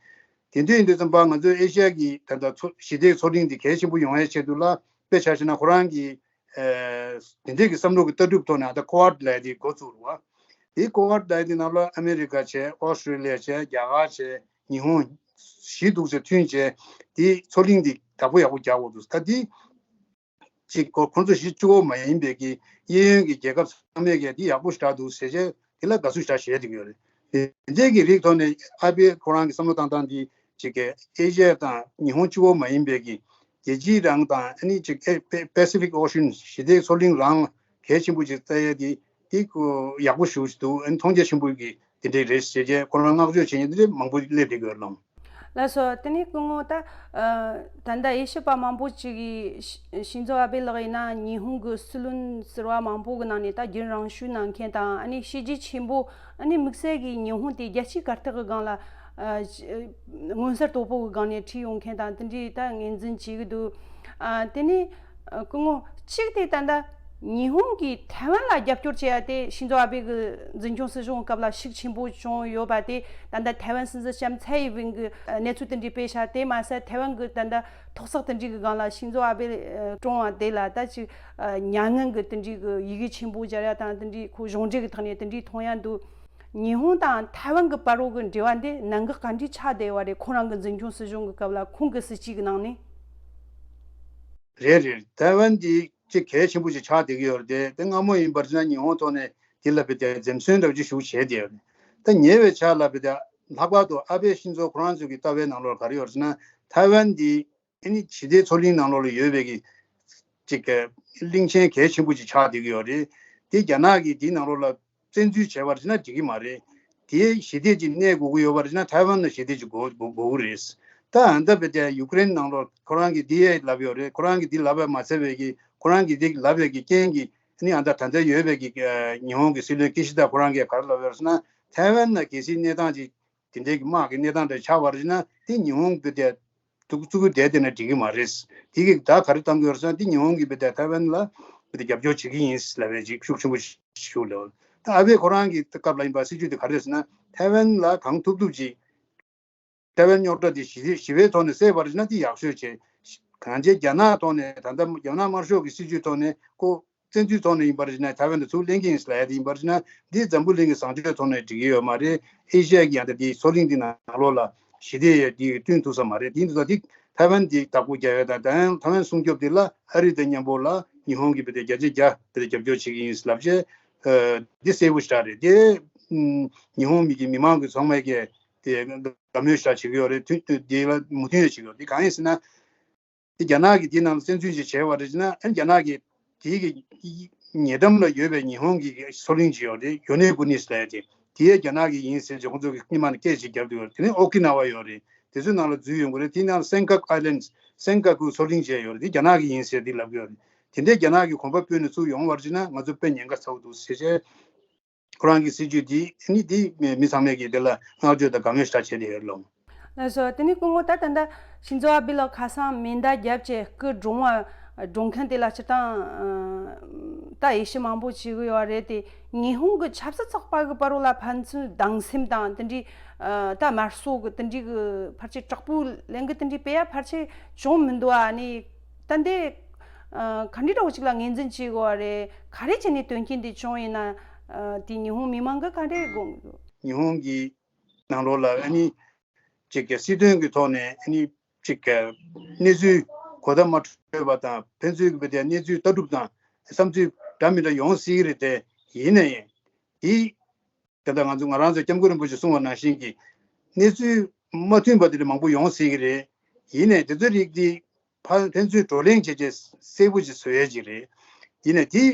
དེ་འདྲ་ཡིན་དུས་ཙམ་པ་ང་ཚོའི་ཨེ་ཤ་ཡ་གི་ད་ལྟ་མཚོ་ཞི་བདེའི་མཚོ་གླིང་འདི་གལ་ཆེན་པོ་ཡོང་ཡས་ཆེད་དུ་ལ་དཔེ་ཆ་བཞག་ན་ཁོ་རང་གི་ཨ་དེ་འདྲས་ཀྱི་བསམ་བློ་གི་ལྟ་གྲུབ་ཐོག་ནས་ད་ཀོ་ཝཱཌ་ལབ་ཡ་དེ་འགོ་བཙུགས་རེད་བ། དེ་ཀོ་ཝཱཌ་ལབ་ཡ་དེ་ནང་ལ་ཨ་མེ་རི་ཀ་བྱས། ཨོ་སི་ཀྲི་ལི་ཡ་བྱས། རྒྱ་གར་བྱས། ཉི་ཧོང་། བཞི་འདུག་ཚེ་མཐུན་བྱས། དེ་མཚོ་གླིང་འདི་བདག་པོ་ཡག་པོ་རྒྱག་དགོས་འདུག་ད་དེ་ཅིག་ཁོ་ཁོང་ཚོ་བཞི་གཅིག་པོ་མ་ཡིན་པའི་གི་གཡས་གཡོན་གྱི་རྒྱལ་ཁབ་ཚང་མས་ཀྱང་འདི་ཡག་པོ་ཞེ་དྲག་འདུག་ཟེར་བྱས་དེ་ལ་དགའ་བསུ་ཞེ་དྲག་བྱས་བསྡད་ཀྱི་ཡོད་རེད། དེ་འདྲའི་གི་རིགས་ཐོག་ནས་ཨ་བེ་ཁོ་རང་གི་བསམ་བློ་བཏང་སྟངས་འདི་ཅིག་གི་ཨེ་ཤ་ཡ་དང་ཉི་ཧོང་གཅིག་པོ་མ་ཡིན་པའི་གི་རྒྱལ་སྤྱིའི་རང་དང་ཨ་ནི་ཅིག་ཨེ་པེ་པེ་སི་ཕིག་ཨོ་ཤན་ཞི་བདེའི་མཚོ་གླིང་རང་གལ་ཆེན་པོ་ཅིག་བརྩི་ཡས་དེ་དེ་ཁོ་ཡག་པོ་ཞེ་པོ་ཅིག་འདུག་ཨ་ནི་མཐོང་རྒྱ་ཆེན་པོ་གི་དེ་འདྲའི་རེད་ཟེར་བྱས་ཁོ་རང་བསྔགས་བརྗོད་བྱེད་མཁན་དེ་འདྲའི་མང་པོ་སླེབས་བསྡད་ཀྱི་ཡོད་རེད་ལགས། ལགས་སོ། དེ་ནས་སྐུ་ངོ་ད་ཨ་ད་ལྟ་དབྱེ་ཞིབ་པ་མང་པོ་ཅིག་གིས་ཤི་ཤིན་ཛོ་ཨ་བྷེ་ལགས་ཡིན་ན་ཉི་ཧོང་གི་སྲིད་བློན་ཟུར་པ་མང་པོ་གི་ནང་ནས་ད་རྒྱུན་རང་ཞུགས་གནང་མཁན་དང་། ཨ་ནི་བྱས་རྗེས་ཆེན་པོ། ཨ་ནི་དམིགས་བསལ་གྱིས་ཉི་ཧོང་དེ་རྒྱལ་སྤྱིའི་གར་སྟེགས་ཀྱི་སྒང་ལ་ཨ་མངོན་གསལ་དོད་པོ་གི་སྒང་ནས་ཁྲིད་ཡོང་མཁན་དང་། དེ་འདྲའི་ད་ངོས་འཛིན་བྱེད་ཀྱི་འདུག་ཨ་དེ་ནས་ཨ་སྐུ་ངོ་གཅིག་དེ་ད་ལྟ་ཉི་ཧོང་གིས་ཐའེ་ཝན་ལ་རྒྱབ་སྐྱོར་བྱས་ཡ་དེ་ཤིན་ཛོ་ཨ་བྷེ་གི་འཛིན་སྐྱོང་སྲིད་གཞུང་སྐབས་ལ་ཤུགས་ཆེན་པོ་བྱུང་ཡོད་པ་དེ། ད་ལྟ་ཐའེ་ཝན་སྲིད་འཛིན་ལྕམ་ཚའེ་ཡི་ཝེན་གི་གནས་ཚུལ་དེ་འདྲའི་སྤེལ་ཤག་དེ་མ་ཟད་ཐའེ་ཝན་གི་ད་ལྟ་ཐོག་བརྩེགས་དེ་འདྲའི་གི་སྒང་ལ་ཤིན་ཛོ་ཨ་བྷེ་ཀྲུང་དབྱང་དེ་ལ་ད་ཅིག་མྱ་ངན་གི་དེ་འདྲའི་གི་ཡི་གེ་ཆེན་པོ་སྦྱར་ཡ་དང་། དེ་འདྲའི་ཁོ་གཞུང་འབྲེལ་གི་ཐོག་ནས་དེ་འདྲའི་མཐོང་ཡ་འདུག་ཉི་ཧོང་དང་ཐའེ་ཝན་གི་བར་རོ་གི་འབྲེལ་བ་འདི་གནད་འགག་ག་འདྲའི་ཆགས་བསྡད་ཡོད་རེད། ཁོ་རང་གི་འཛིན་སྐྱོང་སྲིད་གཞུང་གི་སྐབས་ལ་ཁོང་གི་སྲིད་ཇུས་གི་ནང་ནས། རེད་རེད། ཐའེ་ཝན་འདི་ཅིག་གལ་ཆེན་པོ་ཞིག་ཆགས་བསྡད་ཀྱི་ཡོད་རེད་དེ། དེ་སྔ་མོ་ཡིན་པར་བྱས་ན་ཉི་ཧོང་ཐོག་ནས་དེ་ལ་བི་དེ་འཛེམ་ཟོན་འདྲ་བོ་ཅིག་ཞུགས་བྱས་བསྡད་ཡོད་རེད། ད་ཉེ་བའི་ཆར་ལ་བི་དེ་ལྷག་པར་དུ་ཨ་བྷེ་ཤིན་ཛོ་ཁོ་རང་ཚོ་གི་ལྟ་བའི་ནང་ལོགས་ག་རེ་ཡོད་རེད་ཟེར་ན། ཐའེ་ཝན་འདི་ཨ་ནི་ཞི་བདེའི་མཚོ་གླིང་ནང་ལོགས་ལ་ཡོད་པའི་གི་ཅིག་གི་གླིང་ཆེན་གལ་ཆེན་པོ་ཅིག་ཆགས་བསྡད་ཀྱི་ཡོད་རེད། དེ་རྒྱ་ནག་གིས་དེའི་ནང་ལོགས་ལ་བཙན་འཛུལ་བྱས་པར་བྱས་ན་འགྲིག་གི་མ་རེད། དེའི་ཞི་བདེ་ཅིག་གནས་དགོས་ཀྱི་ཡོད་པར་བྱས་ན་ཐའེ་ཝན་ལ་ཞི་བདེ་ཅིག་དགོས་དགོས་དགོས་ཀྱི་རེད། ད་ཨ་ད་བི་དེ་ཡུཀ་རེན་ནང་ལོགས་ཁོ་རང་གིས་དེ་ལབ་ཡོད་རེད། ཁོ་རང་གིས་དེ་ལབ་པ་མ་ཚད་པའི་གི་ཁོ་རང་གིས་དེ་ལབ་པའི་གི་རྐྱེན་གྱིས་ཨ་ནི་ཨ་ད་ད་ལྟ་ཡོད་པའི་གི་ཉི་ཧོང་གི་སྲིད་བློན་ཀི་ཤི་ད་ཁོ་རང་གིས་ག་རེ་ལབ་ཡོད་རེད་ཟེར་ན། ཐའེ་ཝན་ལ་གལ་སྲིད་གནས་སྟངས་ཅིག་དེ་འདྲའི་གི་དམག་གི་གནས་སྟངས་འདྲ་ཆགས་པར་བྱས་ན། དེ་ཉི་ཧོང་བི་དེ་ཐུགས་ཚུགས་བསྡད་བསྡད་ན་འགྲིག་གི་མ་རེད། དེ་གི་ད་ག་རེ་བཏང་གི་ཡོད་རེད་ཟེར་ན། དེ་ཉི་ཧོང་གིས་བི་དེ་ཐའེ་ཝན་ལ་བི་དེ་རྒྱབ་སྐྱོར་བྱེད་ཀྱི་ཡིན་ལབ་པའི་ཅིག་ཤུགས་ཆེན་པོ་ཞིག་ལབ། ད་ཨ་བྷེ་ཁོ་རང་གི་སྐབས་ལ་ཡིན་པ་སྲིད་ཇུས་དེ་ག་རེ་རེད་ཟེར་ན། ཐའེ་ཝན་ལ་གང་ཐུབ་ཐུབ་ཅིག་ཐའེ་ཝན་རྙོག་དྲ་དེ་ཞི་ཞི་བའི་ཐོག་ནས་སེལ་བར་བྱས་ན་དེ་ཡག་ཤོས་བྱས། གང་ཅི་རྒྱ་ནག་ཐོག་ནས་ད་ལྟ་རྒྱ་ནག་དམར་ཤོག་གི་སྲིད་ཇུས་ཐོག་ནས་ཁོ་བཙན་འཛུལ་ཐོག་ནས་ཡིན་པར་བྱས་ན་ཐའེ་ཝན་དུ་ཚུར་ལེན་གྱི་ཡིན་ལབ་ཡ་དེ་ཡིན་པར་བྱས་ན། འདི་འཛམ་བུ་གླིང་གི་བཟང་སྤྱོད་ཐོག་ནས་འགྲིག་གི་ཡོད་མ་རེད། ཨེ་ཤི་ཡ་གི་ཡང་ད་དེའི་མཚོ་གླིང་འདི་ནང་ལོགས་ལ་ཞི་བདེ་ཡོད་དེ་བསྐྲུན་ཐུབ་ས་མ་རེད། དེ་ཡིན་དུས་ད་དེ་ཐའེ་ཝན་དེ་བདག་པོ་རྒྱག་ཡ་དང་། ད་ཡང་ཐའེ་ཝན་སྲུང་སྐྱོབ་དེ་ལ་ཨ་རི་དང་མཉམ་པོ་ལ་ཉི་ཧོང་གིས་བི་དེ་བརྒྱ་ཆ་བརྒྱ་བི་དེ་རྒྱབ་སྐྱོར་བྱེད་ཀྱི་ཡིན་ལབ་བྱས། འདི་གསལ་པོ་ཞེ་དྲག་རེད། དེ་ཉི་ཧོང་མི་གི་མི་མང་གི་ཚང་མས་ཀྱི་དེ་དགའ་མོས་ཞེ་དྲག་བྱེད་ཀྱི་ཡོད་རེད། མཐུན་དེ་ལ་མོས་མཐུན་ཡང་བྱེད་ཀྱི་ཡོད། དེ་གང་ཡིན་ཟེར་ན། དེ་རྒྱ་ནག་གིས་དེའི་ནང་ལ་བཙན་འཛུལ་ཞིག་བྱས་པ་རེད་ཟེར་ན། ཨ་ནི་རྒྱ་ནག་གིས་དེའི་གི་ཉེ་འགྲམ་ལ་ཡོད་པའི་ཉི་ཧོང་གི་མཚོ་གླིང་ཅིག་ཡོད་རེད། ཡོ་ནེ་གུ་ནི་ཟེར་ཡ་དེ། དེ་རྒྱ་ནག་གི་ཡིན་ཟེར་བྱས་ཁོང་ཚོ་གི་སྔོན་མ་ནས་སྐད་ཅིག་བརྒྱབ་འདུག་དེ་ནས་ཨོ་ཀི་ན་ཝ་ཡོད་རེད། དེ་ཚོའི་ནང་ལ་འཛུལ་ཡོང་གི་རེད། དེའི་ནང་ལ་སན་ཀག་ཨའི་ལན་སན་ཀག་གུ་མཚོ་གླིང་བྱས་ཡོད་རེད། དེ་རྒྱ་ནག་གི་ཡིན་ཟེར་དེ་ལབ་ཀྱི་ཡོད་རེད། དེ་འདྲའི་རྒྱ་ནག་གིས་གོམ་པ་སྤོས་ནས་ཚུར་ཡོང་བར་བྱས་ན་ང་ཚོ་དཔེ་ཉེན་ཁ་ཚ་པོ་འདུག་ཟེར་བྱས། ཁོ་རང་གི་སྲིད་ཇུས་འདི་ནི་འདི་མི་ཚང་མས་ཀྱིས་དེ་ལ་བསྔགས་བརྗོད་དང་དགའ་མོས་ཞེ་དྲག་བྱས་ཏེ་ཡོད་ལོ། ལགས་སོ། དེ་ནས་སྐུ་ངོ་ད་ད་ལྟ་ཤིན་ཛོ་ཨ་བྷེ་ལགས་ཁ་སང་མེ་མདའ་བརྒྱབ་བྱས་སྐུ་གྲོངས་པ་གྲོངས་མཁན་དེ་ལ་སྤྱིར་བཏང་ད་དབྱེ་ཞིབ་མང་པོ་བྱེད་གི་ཡོད་རེད་དེ། ཉི་ཧོང་གི་ཆབ་སྲིད་ཚོགས་པ་གི་བར་ལ་ཕན་ཚུན་སྡང་སེམས་དང་དེ་འདྲའི་ད་དམར་གསོད་གི་དེ་འདྲའི་གི་ཕལ་ཆེར་དྲག་པོའི་ལན་གི་དེ་འདྲའི་སྤེལ་ཡ་ཕལ་ཆེར་བྱུང་མི་འདུག་ཨ་ནི་ད་འདི་ག་འདྲའི་འདྲ་བོ་ཅིག་ལ་ངོས་འཛིན་བྱེད་དགོས་པ་རེད། ག་རེ་བྱས་ནས་དོན་རྐྱེན་འདི་བྱུང་ཡིན་ན། དེ་ཉི་ཧོང་མི་མང་གི་ག་འདྲའི་དགོངས་འདུག་ཉི་ཧོང་གི་ནང་ལོགས་ལ་ཨ་ནི་ཅིག་གི་སྲིད་དོན་གྱི་ཐོག་ནས་ཨ་ནི་ཅིག་གི་གནས་ཚུལ་གོ་བརྡ་མ་འཕྲོད་པ་དང་། ཕན་ཚུན་གྱི་བའི་གནས་ཚུལ་ལྟ་གྲུབ་དང་བསམ་ཚུལ་འདྲ་མི་འདྲ་ཡོང་སྲིད་ཀྱི་རེད་དེ། ཡིན་ནའི་དེ་ད་ལྟ་ང་ཚོ་ང་རང་ཚོ་སྐྱབས་མགོན་རིན་པོ་ཆེ་གསུངས་པ་ནང་བཞིན་གྱི་གནས་ཚུལ་མ་མཐུན་པ་དེ་འདྲ་མང་པོ་ཡོང་སྲིད་ཀྱི་རེད། ཡིན་ནའི་དེ་ཚོའི་རིགས་དེ་ཕ་ཕན་ཚུན་བགྲོ་གླེང་བྱས་བྱས་གསལ་པོ་ཞིག་བཟོ་ཡས་ཅིག་རེད། ཡིན་ནའི་དེ་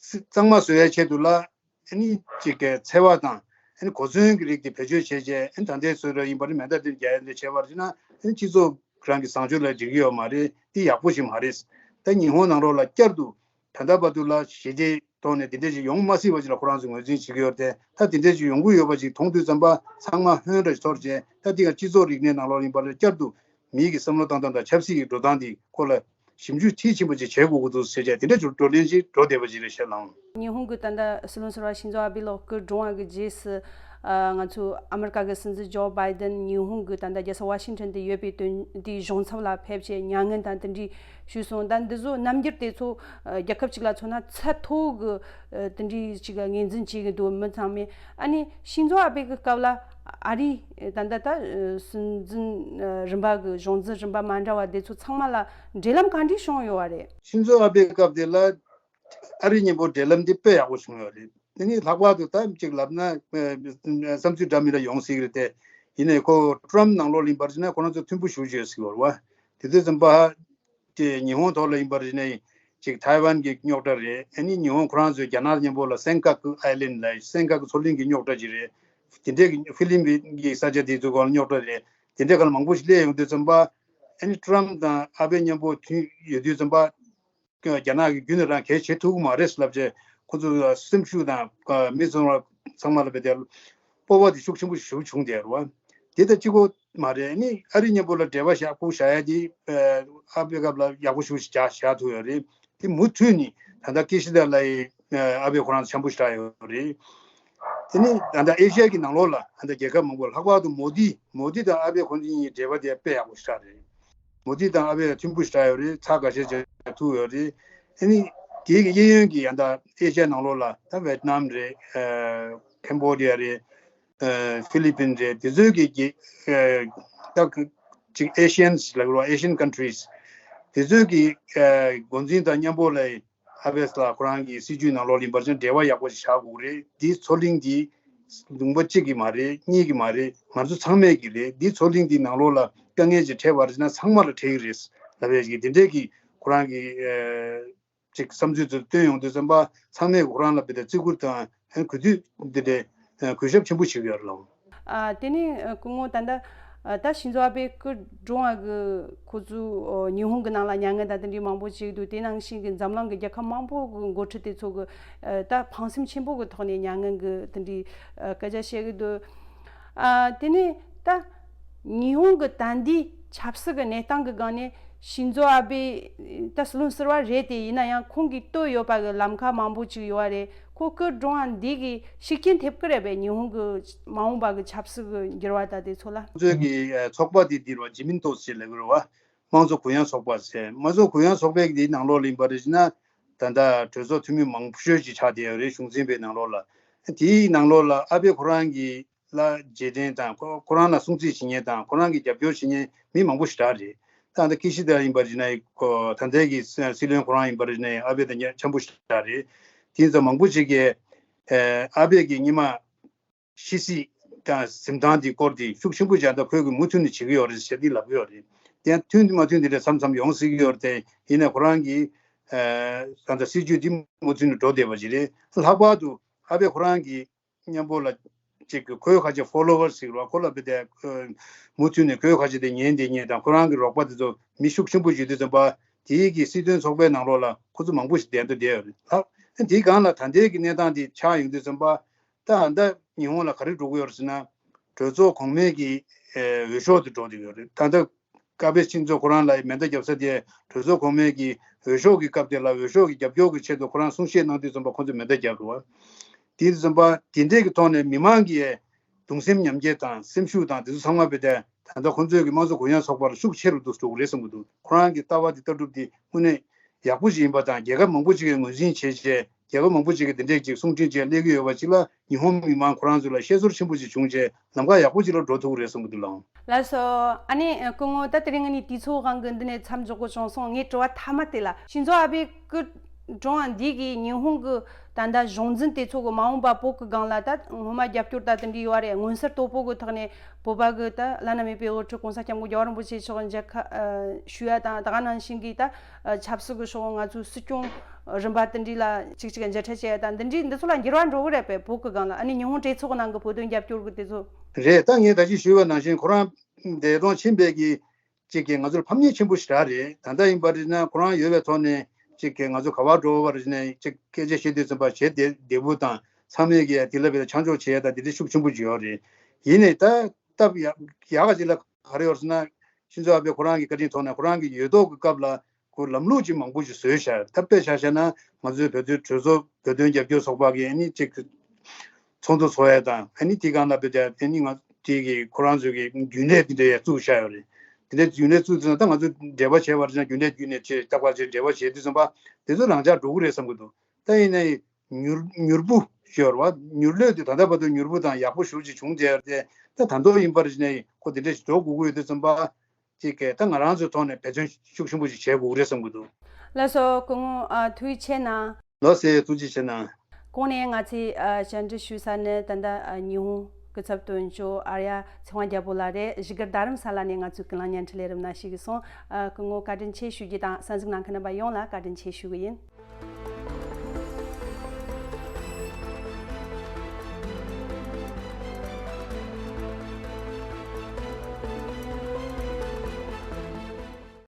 གཙང་མ་བཟོ་ཡས་ཆེད་དུ་ལ་ཨ་ནི་ཅིག་གི་འཚེ་བ་དང་ཨ་ནི་གོ་མཚོན་གྱི་རིགས་དེ་བེད་སྤྱོད་བྱས་བྱས། ཨ་ནི་ད་ལྟའི་བཟོ་འདྲ་ཡིན་པ་ནི་མེ་མདའ་དེ་རྒྱག་ཡས་འདི་བྱས་པར་བྱས་ན། ཨ་ནི་སྤྱི་ཚོགས་རང་གི་བཟང་སྤྱོད་ལ་འགྲིག་གི་ཡོད་མ་རེད། དེ་ཡག་པོ་ཞིག་མ་རེད། ད་ཉི་ཧོང་ནང་ལོགས་ལ་བསྐྱར་དུ་ད་ལྟ་བར་དུ་ལ་ཞི་བདེའི་ཐོག་ནས་དེ་འདྲ་ཞིག་ཡོང་མ་སྲིད་པ་ཞིག་ལ་ཁོ་རང་ཚོས་ངོས་འཛིན་བྱེད་ཀྱི་ཡོད་རེད་དེ། ད་དེ་འདྲ་ཞིག་ཡོང་གི་ཡོད་པ་ཞིག་མཐོང་དུས་ཙམ་པ་ཚང་མ་ཧོན་འདྲ་ཞིག་ཚོར་བྱས། ད་དེ་ག་སྤྱི་ཚོགས་རིག་གནས་ནང་ལོགས་ཡིན་པར་བསྐྱར་དུ་མིའི་གི་བསམ་བློ་བཏང་སྟངས་དང་ཆབ་སྲིད་ཀྱི་འགྲོ་སྟངས་དེ་སྐོར་ལ་ཞིབ་འཇུག་མཐིལ་ཕྱིན་པ་ཅིག་བྱེད་དགོས་ཀྱི་འདུག་ཟེར་བྱས། དེ་འདྲ་ཞིག་བགྲོ་གླེང་ཞིག་འགྲོ་བསྡད་པ་ཅིག་རེད་ཤག་ལགས། ཉི་ཧོང་གི་ད་ལྟ་སྲིད་བློན་ཟུར་པ་ཤིན་ཛོ་ཨ་བྷེ་ལགས་སྐུ་གྲོངས་པ་གི་རྗེས་སུ། ཨ་ང་ཚོ་ཨ་མི་རི་ཀ་གི་སྲིད་འཛིན་ཇོ་བྷའི་ཌེན་ཉི་ཧོང་གི་ད་ལྟ་རྒྱལ་ས་ཝ་ཤིང་ཊོན་དུ་ཡོད་པའི་དོན་དེའི་གཞུང་ཚབ་ལ་ཕེབས་བྱས་མྱ་ངན་དང་དེ་འདྲའི་ཞུས་སོང་། ད་འདི་ཚོ་རྣམ་འགྱུར་དེ་ཚོ་ཨ་རྒྱལ་ཁབ་ཅིག་ལ་མཚོན་ན་ཚད་མཐོ་གི་ཨ་དེ་འདྲའི་ཅིག་ངོས་འཛིན་བྱེད་ཀྱི་འདུག་མི་ཚང་མས། ཨ་ནི་ཤིན་ཛོ་ཨ་བྷེ་གི་སྐབས་ལ་ཨ་རིའི་ད་ལྟ་ད་ཨ་སྲིད་འཛིན་ཨ་རིམ་པ་གི་གཞུང་འཛིན་རིམ་པ་མ་འདྲ་བ་དེ་ཚོ་ཚང་མ་ལ་འབྲེལ་ལམ་ག་འདྲས་བྱུང་ཡོད་པ་རེད། ཤིན་ཛོ་ཨ་བྷེ་གི་སྐབས་དེ་ལ་ཨ་རི་མཉམ་པོ་འབྲེལ་ལམ་འདི་དཔེ་ཡག་པོ་བྱུང་ཡོད་རེད། དེ་ནི་ལྷག་པར་དུ་ད་ཅིག་ལབ་ན་ཨ་བསམ་ཚུལ་འདྲ་མི་འདྲ་ཡོང་སྲིད་ཀྱི་རེད་དེ། ཡིན་ནའི་ཁོ་ཊམ་ནང་ལོགས་ལ་ཡིན་པར་བྱས་ན་ཁོ་རང་ཚོ་མཐུན་པོ་ཞེ་པོ་ཅིག་ཡོད་སྲིད་པ་རེད་བ། དེ་དུས་ཙམ་པ་དེ་ཉི་ཧོང་ཐོག་ལ་ཡིན་པར་བྱས་ནས་ཅིག་ཐའེ་ཝན་གྱི་རྙོག་དྲ་རེད། ཨ་ནི་ཉི་ཧོང་ཁོ་རང་ཚོས་རྒྱ་ནག་མཉམ་པོ་ལ་སན་ཀག་ཨའི་ལན་ལབ་སན་ཀག་མཚོ་གླིང་གི་རྙོག་དྲ་ཅིག་རེད། དེ་འདྲའི་ཧྥི་ལི་པིན་གྱི་ས་ཆ་དེ་ཚོའི་སྐོར་ལ་རྙོག་དྲ་རེད། དེ་འདྲའི་སྒང་ལ་མང་པོ་ཞིག་སླེབས་ཡོང་དུས་ཙམ་པ། ཨ་ནི་ཊམ་དང་ཨ་བྷེ་མཉམ་པོ་མཐུན་ཡོད་དུས་ཙམ་པ། རྒྱ་ནག་གིས་རྒྱུན་ནས་རང་གལ་བྱེད་ཐུབ་ཀྱི་མ་རེད་ལབ་བྱས། ཁོ་ཚོ་སེམས་ཤུགས་དང་མི་ཚང་མ་ཚང་མ་ལ་བས་ཏེ་སྤོབས་པ་དེ་ཤུགས་ཆེན་པོ་ཞིག་བྱུང་བསྡད་རེད་བ། དེ་ལྟ་གཅིག་པོ་མ་རེད། ཨ་ནི་ཨ་རི་མཉམ་པོ་ལ་འབྲེལ་བ་ཡག་པོ་བཞག་ཡ་དེ། ཨ་བྷེ་སྐབས་ལ་ཡག་པོ་ཞིག་བཞག་བཞག་ཐུབ་ཡོད་རེད། དེ་མུ་མཐུད་ནས་ད་ལྟ་ཀི་ཤི་ད་ལའི་ཨ་བྷེ་ཁོ་རང་འཆམ་པོ་ཞིག་ཆགས་ཡོད་རེད། དེ་ནི་ད་ལྟ་ཨེ་ཤི་ཡ་གི་ནང་ལོགས་ལ་ད་ལྟ་རྒྱལ་ཁབ་མང་པོ་ལྷག་པར་དུ་མོ་དི་མོ་དི་དང་ཨ་བྷེ་ཁོ་གཉིས་འབྲེལ་བ་དེ་དཔེ་ཡག་པོ་ཞིག་ཆགས་རེད། མོ་དི་དང་ཨ་བྷེ་མཐུན་པོ་ཞིག་ཆགས་ཡོད་རེད། ཚར་ཁ་ཤས་ཅིག་ཐུག་ཡོད་རེད། ཨ་ནི་དེའི་གི་གཡས་གཡོན་གྱི་ཡང་ད་ཨེ་ཤ་ཡའི་ནང་ལོགས་ལ་ད་ཝེད་ནམ་རེད། ཨ་ཁེམ་བྷོ་ཌི་ཡ་རེད། ཨ་ཧྥི་ལི་པིན་རེད། དེ་ཚོའི་གི་གི་ཨ་ད་ཅིག་ཨེ་ཤི་ཡན་ལབ་དགོས་རེད་བ། ཨེ་ཤི་ཡན་ཀན་ཊི་རིས་དེ་ཚོའི་གི་ཨ་འགོ་འཛིན་དང་མཉམ་པོ་ལ་ཨ་བྷེ་ལགས་ཁོ་རང་གི་སྲིད་བྱུས་ནང་ལོགས་ལ་ཡིན་པར་བྱས་འབྲེལ་བ་ཡག་པོ་ཞིག་བཞག་དགོས་རེད། འདི་མཚོ་གླིང་འདི་ལུང་པ་གཅིག་གི་མ་རེད། གཉིས་ཀྱི་མ་རེད། ང་ཚོ་ཚང་མས་ཀྱི་རེད། འདི་མཚོ་གླིང་འདི་ནང་ལོགས་ལ་དཀའ་ངལ་ཅིག་འཕྲད་པ་རེད་ན་ཚང་མ་ལ་འཕྲད་ཀྱི་རེད་ལབ་ཡས་ཀྱི་དེ་འདྲས་ཀྱི་ཁོ་རང་གི་ཨ་ཅིག་བསམ་ཚུལ་ཚོ་བཏོན་ཡོང་དུས་ཙམ་པ་ཚང་མས་ཁོ་རང་ལ་བལྟས་ཏེ་བརྩི་བཀུར་དང་ཨ་གུས་འདུད་འདི་འདྲས་ཨ་གུས་ཞབས་ཆེན་པོ་བྱེད་ཀྱི་ཡོད་རེད་ལགས། ཨ་དེ་ནས་ཨ་སྐུ་ངོ་ད་ལྟ་ཨ་ད་ཤིན་ཛོ་ཨ་བྷེ་སྐུ་གྲོངས་པ་གི་ཁོ་ཚོའི་ཨ་ཉི་ཧོང་གི་ནང་ལ་མྱ་ངན་དང་དེ་འདྲའི་མང་པོ་ཅིག་འདུག་དེ་ནང་བཞིན་གྱི་འཛམ་གླིང་གི་རྒྱལ་ཁབ་མང་པོ་གི་འགོ་ཁྲིད་དེ་ཚོ་གི་ཨ་ད་ཕངས་སེམས་ཆེན་པོ་གི་ཐོག་ནས་མྱ་ངན་གི་དེ་འདྲའི་ཨ་སྐད་ཆ་བཤད་གི་འདུག་ཨ་དེ་ནས་ད་ཉི་ཧོང་གི་ད་ལྟའི་ཆབ་སྲིད་ཀྱི་གནས་སྟངས་ཀྱི་སྒང་ནས་ཤིན་ཛོ་ཨ་བྷེ་ད་སྲིད་བློན་ཟུར་པ་རེད་དེ། ཡིན་ན་ཡང་ཁོང་གིས་བཏོད་ཡོད་པ་གི་ལམ་ཁ་མང་པོ་ཅིག་ཡོད་པ་རེད། ཁོ་སྐུ་གྲོངས་པ་འདི་གིས་ཤུགས་རྐྱེན་ཐེབས་ཀྱི་རེད་པས། ཉི་ཧོང་གི་མ་འོངས་པ་གི་ཆབ་སྲིད་ཀྱི་འགྱུར་བ་ད་དེ་ཚོ་ལ། ང་ཚོའི་གི་ཨ་ཚོགས་པ་དེ་འདི་རེད་བ། ཇི་མིན་ཏོག་ཟེར་ལབ་ཀྱི་རེད་བ། དམངས་གཙོ་གུ་ཡངས་ཚོགས་པ་ཟེར། དམངས་གཙོ་གུ་ཡངས་ཚོགས་པའི་འདིའི་ནང་ལོགས་ལ་ཡིན་པ་རེད་ཟེར་ན། ད་ལྟ་གྲོས་ཚོགས་འཐུས་མི་མང་པོ་ཤོས་ཅིག་ཆགས་བསྡད་ཡོད་རེད། གཞུང་འཛིན་པའི་ནང་ལོགས་ལ། དེའི་ནང་ལོགས་ལ་ཨ་བྷེ་ཁོ་རང་གི་ལ་རྗེས་དྲན་དང་ཁོ་ཁོ་རང་ལ་སྲུང་བརྩི་བྱེད་མཁན་དང་ཁོ་རང་གི་རྒྱབ་སྐྱོར་བྱེད་མཁན་མི་མང་པོ་ཞེ་དྲག་རེད། ད་ལྟ་ཀི་ཤི་ད་ཡིན་པ་རེད་ན་ཁོ་ད་ལྟའི་གི་སྲིད་བློན་ཁོ་རང་ཡིན་པ་རེད་ན་ཨ་བྷེ་དང་ཉེ་འཆམ་པོ་ཞེ་དྲག་རེད། དེ་ཡིན་ཙང་མང་པོ་ཅིག་གིས་ཨ་བྷེ་གི་སྔོན་མ་ཤི་གསོན་དང་གཟིམ་ཐང་དེའི་སྐོར་དེ་ཤུགས་ཆེན་པོ་བྱས་ད་ཁོས་གི་མུ་མཐུད་ནས་བྱེད་ཀྱི་ཡོད་རེད་ཟེར་དེ་ལབ་ཀྱི་ཡོད་རེད། དེ་ཡང་མཐུན་མ་མཐུན་དེ་འདྲ་མཚམས་མཚམས་ཡོང་སྲིད་ཀྱི་ཡོད་རེད་དེ། ཡིན་ན་ཁོ་རང་གི་ཨ་ད་ལྟ་སྲིད་བྱུས་དེ་མུ་མཐུད་ནས་འགྲོ་བསྡད་པ་ཅིག་རེད། ལྷག་པར་དུ་ཨ་བྷེ་ཁོ་རང་གི་མཉམ་པོ་ལ་ཅིག་གི་ཁོའི་ཁ་ཆེ་ཕོ་ལོ་ཝར་ཟེར་བ་ཁོ་ལ་བལྟས་ཏེ་མུ་མཐུད་ནས་ཁོའི་ཁ་ཆེ་དེ་ཉན་བསྡད་མཁན་དང་ཁོ་རང་གི་རོགས་པ་དེ་ཚོ་མི་ཤུགས་ཆེན་པོ་ཞིག་ཡོད་དུས་ཙམ་པ། དེའི་གི་སྲིད་དོན་ཚོགས་པའི་ནང་ལོགས་ལ་ཁོ་ཚོ་མང་པོ་ཞིག་བསྡད་འདུག་བསྡད་ཡོད་རེད་ལགས། དེའི་སྒང་ལ་ད་ལྟའི་གི་གནས་སྟངས་དེ་ཆགས་ཡོང་དུས་ཙམ་པ། ད་ད་ཉི་ཧོང་ལ་ག་རེ་འགྲོ་གི་ཡོད་རེད་ཟེར་ན། གྲོས་ཚོགས་གོང་མའི་གི་ཨེ་འོས་ཤོག་དེ་འགྲོ་བསྡད་ཡོད་རེད། ད་ལྟ་ཀ་བེ་ཤིན་ཛོ་ཁོ་རང་ལ་མེ་མདའ་བརྒྱབ་ས་དེ་གྲོས་ཚོགས་གོང་མའི་གི་འོས་ཤོག་གི་སྐབས་དེ་ལ་འོས་ཤོག་གི་རྒྱབ་སྐྱོར་གི་ཆེད་དུ་ཁོ་རང་གསུང་བཤད་གནང་དུས་ཙམ་པ་ཁོ་ཚོས་མེ་མདའ་བརྒྱབ་རེད་བ། དེ་དུས་ཙམ་པ་དེ་འདྲས་ཀྱི་ཐོག་ནས་མི་མང་གི་གདུང་སེམས་མཉམ་སྐྱེད་དང་སེམས་ཤུགས་དང་དེ་ཚོ་ཚང་མ་བལྟས་ཏེ་ད་ལྟ་ཁོ་ཚོས་ཀྱི་དམངས་གཙོ་གུ་ཡངས་ཚོགས་པ་ལ་ཤུགས་ཆེ་རུ་འདུག་འགྲོ་གི་རེད་བསམ་གྱི་འདུག་ཁོ་རང་གི་ལྟ་བ་དེ་ལྟ་གྲུབ་དེ་དངོས་གནས་ཡག་པོ་ཞིག་ཡིན་པ་དང་རྒྱལ་ཁབ་མང་པོ་ཅིག་གིས་ངོས་འཛིན་བྱས་བྱས་རྒྱལ་ཁབ་མང་པོ་ཅིག་གིས་དེ་འདྲས་ཅིག་གསུང་འཕྲིན་བྱས་སླེབས་ཀྱི་ཡོད་པ་ཅིག་ལ་ཉི་ཧོང་མི་མང་ཁོ་རང་ཚོ་ལ་ཤེས་ཚོར་ཆེན་པོ་ཅིག་བྱུང་བྱས་ལམ་ཁ་ཡག་པོ་ཅིག་ལ་འགྲོ་ཐུབ་ཀྱི་རེད་བསམ་གྱི་འདུག་ལགས། ལགས་སོ། ཨ་ནི་སྐུ་ངོ་ད་དེ་རིང་ངས་ནི་དུས་ཚོད་དབང་གིས་འདི་ནས་མཚམས་འཇོག་དགོས་བྱུང་སོང་། ངའི་དྲི་བ་མཐའ་མ་དེ་ལ་ཤིན་ཛོ་ཨ་བྷེ་སྐུ་གྲོངས་པ་འདི་གིས་ཉི་ཧོང་གི་ད་ལྟ་གཞུང་འཛིན་དེ་ཚོ་གི་མ་འོངས་པ་བོད་ཀྱི་སྒང་ལ་ད་སྔོན་མ་རྒྱབ་སྐྱོར་ད་དེ་འདྲ་ཡོད་རེད། མངོན་གསལ་དོད་པོ་གི་ཐོག་ནས་བོད་པ་གི་ད་བླ་ན་མེད་པའི་དབུ་ཁྲིད་གོང་ས་སྐྱབས་མགོན་རྒྱལ་བ་རིན་པོ་ཆེ་མཆོག་མཇལ་ཁ་ཨ་ཞུ་ཡ་དང་། ད་ག་ནང་བཞིན་གྱི་ད་ཨ་ཆབ་སྲིད་ཀྱི་ཕྱོགས་ང་ཚོའི་སྲིད་སྐྱོང་རིམ་པ་དེ་འདྲ་ལ་ཅིག་ཅིག་མཇལ་འཕྲད་བྱེད་ཡ་དང་། འདི་འདྲའི་འདི་ཚོ་ལ་འགྱུར་བ་འགྲོ་གི་རེད་པས་བོད་ཀྱི་སྒང་ལ། ཨ་ནི་ཉི་ཧོང་གྲོས་ཚོགས་ནང་གི་བོད་དོན་རྒྱབ་སྐྱོར་གྱི་དེ་ཚོ། རེད། ད་ངས་ད་ཅི་ཞུས་པ་ནང་བཞིན་ཁོ་རང་འདས་གྲོངས་ཕྱིན་པའི་གི་ཅིག་གིས་ང་ཚོར་ཕམ་ཉེས་ཆེན་པོ་ཞེ་དྲག་རེད། ད་ལྟ་ཡིན་པ་རེད་ན་ཁོ་རང་ཡོད་པའི་ཐོག་ནས་ཅིག་གིས་ང་ཚོ་ག་པར་འགྲོ་བ་རེད་ནས་ཅིག་སྐད་ཆ་བཤད་དུས་ཙམ་པ་བྱེད་བདེ་བདེ་པོ་དང་ཚང་མས་ཀྱི་དེ་ལ་བས་ཆ་འཇོག་བྱེད་ཡ་དང་དེ་འདྲ་ཤུགས་ཆེན་པོ་ཅིག་ཡོད་རེད། ཡིན་ནའི་ད་སྟབས་ཡག་ཡག་ག་ཅིག་ལ་ག་རེ་ཡོད་ཟེར་ན། ཤིན་ཛོ་ཨ་བྷེ་ཁོ་རང་གི་བཀའ་དྲིན་ཐོག་ནས་ཁོ་རང་གི་ཡོད་ཐོག་གི་སྐབས་ལ་ཁོ་ལམ་ལུགས་ཅིག་མང་པོ་ཞིག་བཟོས་བཞག་ད་དཔེ་ཆ་བཞག་ན་ང་ཚོའི་བོད་དོན་གྲོས་ཚོགས་བོད་དོན་རྒྱབ་སྐྱོར་ཚོགས་པ་གི་ཨ་ནི་ཅིག་ཚོགས་འདུ་ཚོགས་ཡ་དང་ཨ་ནི་དེ་གང་ལ་བས་ཏེ་ཨ་ནི་ང་དེ་གི་ཁོ་རང་ཚོའི་གི་རྒྱུན་ལས་དེ་འདྲ་ཡ་བཙུགས་བཞག་ཡོད་རེད། དེ་འདྲའི་རྒྱུན་ལས་བཙུགས་ཚུན་ད་ང་ཚོ་འབྲེལ་བ་བྱས་པ་རེད་ན་རྒྱུན་ལས་བརྒྱུད་ནས་ཆེ་རྟག་པར་ཆེ་འབྲེལ་བ་བྱས་དུས་ཙམ་པ་དེ་ཚོ་རང་འཇགས་འགྲོ་གི་རེད་བསམ་གི་འདུག་ད་ཡིན་ནའི་མྱུར་མྱུར་པོ་ཤོར་བ་མྱུར་ལྷོད་དེ་ད་ལྟ་བར་དུ་མྱུར་པོ་དང་ཡག་པོ་ཞེ་པོ་ཅིག་བྱུང་བསྡད་ཡོད་རེད་དེ། ད་ད་དུང་ཡིན་པར་བྱས་ནས་ཁོ་དེ་འདྲ་ཞིག་འགྲོ་དགོས་ཀྱི་ཡོད་དུས་ཙམ་པ་ཅིག་གིས་ད་ང་རང་ཚོའི་ཐོག་ནས་འབད་བརྩོན་ཤུགས་ཆེན་པོ་ཞིག་བྱེད་དགོས་ཀྱི་རེད་བསམ་གྱི་འདུག་ལགས་སོ། སྐུ་ངོ་ཨ་ཐུགས་རྗེ་ཆེ་གནང་། ལགས་སོ། ཐུགས་རྗེ་ཆེ་གནང་། གོང་ནས་ང་ཚོས་ཨ་བཅར་འདྲི་ཞུ་ས་ནི་ད་ལྟ་ཨ་ཉི་ཧོང་སྐུ་ཚབ་དོན་གཅོད་ཨརྱ་ཚེ་དབང་རྒྱལ་པོ་ལགས་རེད། བཞུགས་སྒར་རྡ་རམ་ས་ལ་ནས་ང་ཚོའི་ཀུན་གླེང་བརྙན་འཕྲིན་ལས་རིམ་ནང་ཞུགས་སོང་། ཨ་སྐུ་ངོ་བཀའ་དྲིན་ཆེ་ཞུ་རྒྱུ་དང་གསན་གཟིགས་གནང་མཁན་རྣམ་པ་ཡོངས་ལ་བཀའ་དྲིན་ཆེ་ཞུ་གི་ཡིན།